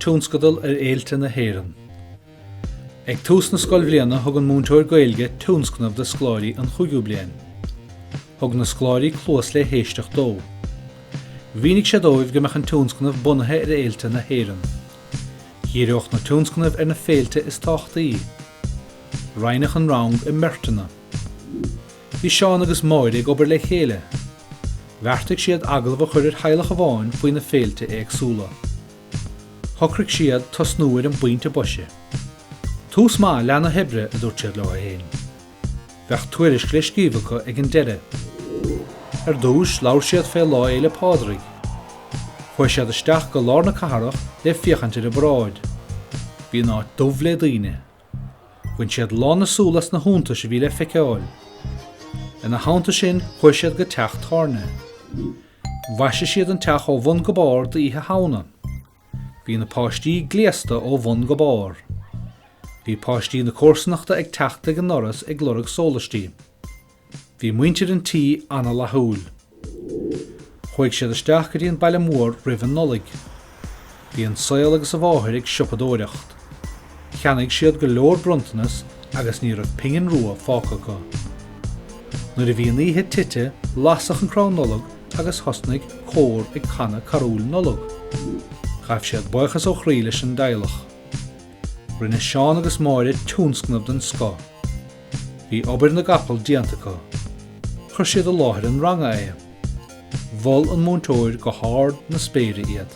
Tionscadal ar fhéilte na hÉireann. Ag tús na scoilbhliana thug an múinteoir Gaeilge tionscnamh do scoláirí an chúigiú bliain. Thug na scoláirí cluas le héisteacht dó. Mhínigh sé dóibh go mbeadh an tionscnamh bunaithe ar fhéilte na hÉireann. Dhíreodh na tionscnaimh ar na féilte is tábhachtaí. Roinneadh an rang i mbeirteanna. Bhí Seán agus Máire ag obair le chéile. Bheartaigh siad agallamh a chur ar theaghlach amháin faoi na féilte éagsúla. Shocraigh siad tosnú ar an bpointe boise. Tús maith leath na hoibre, a dúirt siad leo féin. Bheadh tuairisc le scríobh acu ag an deireadh. Ar dtús, labhair siad fé Lá Fhéile Pádraig. Chuaigh siad isteach go lár na cathrach le féachaint ar an bparáid. Bhí an áit dubh le daoine. Bhain siad lán na súl as na hiontais a bhí le feiceáil. Ina theannta sin, chuaigh siad go teach tábhairne. Mhaisigh siad an teach ó bhun go barr d'Oíche Shamhna. Bhí na páistí gléasta ó bhun go barr. Bhí páistí na comharsanachta ag teacht ag an ndoras ag lorg sólaistí. Bhí muintir an tí an-fhlaithiúil. Chuaigh siad isteach go dtí an baile mór roimh an Nollaig. Bhí an saol agus a mháthair ag siopadóireacht. Cheannaigh siad go leor bronntanas agus ní raibh pingin rua fágtha acu. Nuair a bhí an oíche tite, lasadh an crann Nollag agus thosnaigh cór ag canadh carúil Nollag. Ghabh siad buíochas ó chroí leis an dteaghlach. Rinne Seán agus Máire tionscnamh den scoth. Bhí obair na gcapall déanta acu. Chuir siad i láthair an ranga é. Mhol an múinteoir go hard na spéire iad.